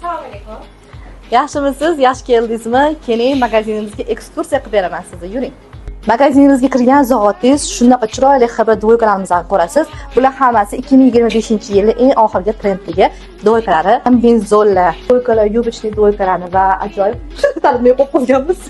Assalomu alaykum. Yaxshimisiz? Yaxshi keldingizmi? Keling, magazinimizga ekskursiya qilib beraman sizni. Yuring. Magazinimizga kirgan zahotingiz shunaqa chiroyli HB двойка larimizni ko'rasiz. Bular hammasi 2025-yilning eng oxirgi trendligi двойка lari. Benzollar, двойка lar, юбочный двойка larni va ajoyib tanimay qo'yib qo'yganmiz.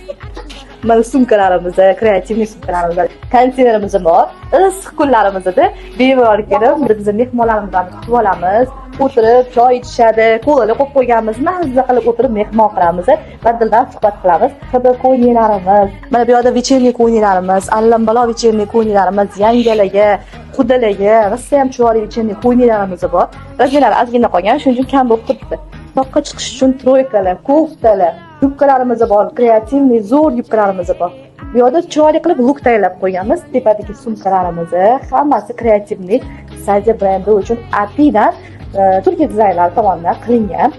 Mana sumkalarimiz, креативный sumkalarimiz, konteynerimiz bor. Issiq kunlarimizda bemalol kelib, biz mehmonlarimizni kutib olamiz. O'tirib choy ichishadi, kolalar qo'yib qo'yganmiz, mazza qilib o'tirib mehmon qilamiz va dildan suhbat qilamiz. HB ko'ylaklarimiz, mana bu yoqda вечерний ko'ylaklarimiz, allambalo вечерний ko'ylaklarimiz, yangalarga, qudalarga rosa ham chiroyli вечерний ko'ylaklarimiz bor. Размер lari ozgina qolgan, shuning uchun kam bo'lib turibdi. Toqqa chiqish uchun тройка lar, koftalar, yubkalarimiz bor, креативный zo'r yubkalarimiz bor. Bu yoqda chiroyli qilib лук tayyorlab qo'yganmiz. Tepadagi sumkalarimiz hammasi креативный, Sadia brendi uchun Apidan Turkiya dizaynerlari tomonidan qilingan.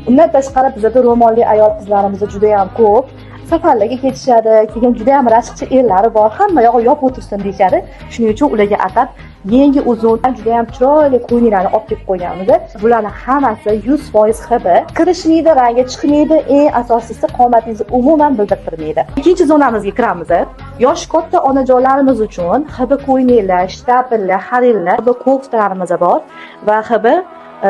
Undan tashqari bizada ro'molli ayol qizlarimiz juda ham ko'p. Safarlarga ketishadi, keyin juda ham rashkchi erlari bor, hamma yog'i yopib o'tirsin deyishadi. Shuning uchun ularga atab yangi uzun, juda ham chiroyli ko'ylaklarni olib kelib qo'yganmiz. Bularni hammasi 100% HB. Kirishmaydi, rangi chiqmaydi, eng asosiysi qomatingizni umuman bildirtirmaydi. Ikkinchi zonamizga kiramiz. Yoshi katta onajonlarimiz uchun HB ko'ylaklar, штапель lar, harillar, HB koftalarimiz bor va HB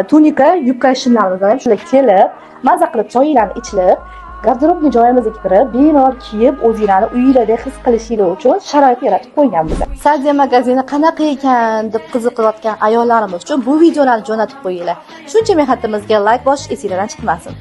tunika, yubka shimlarimiz ham. Shular kelib, maza qilib choyinglarni ichilib, гардеробный joyimizga kirib, bemalol kiyib, o'zinglarni uyinglarda his qilishinglar uchun sharoit yaratib qo'yganmiz. Sadia magazini qanaqa ekan deb qiziqayotgan ayollarimiz uchun bu videolarni jo'natib qo'yinglar. Shuncha mehnatimizga layk bosish esinglardan chiqmasin.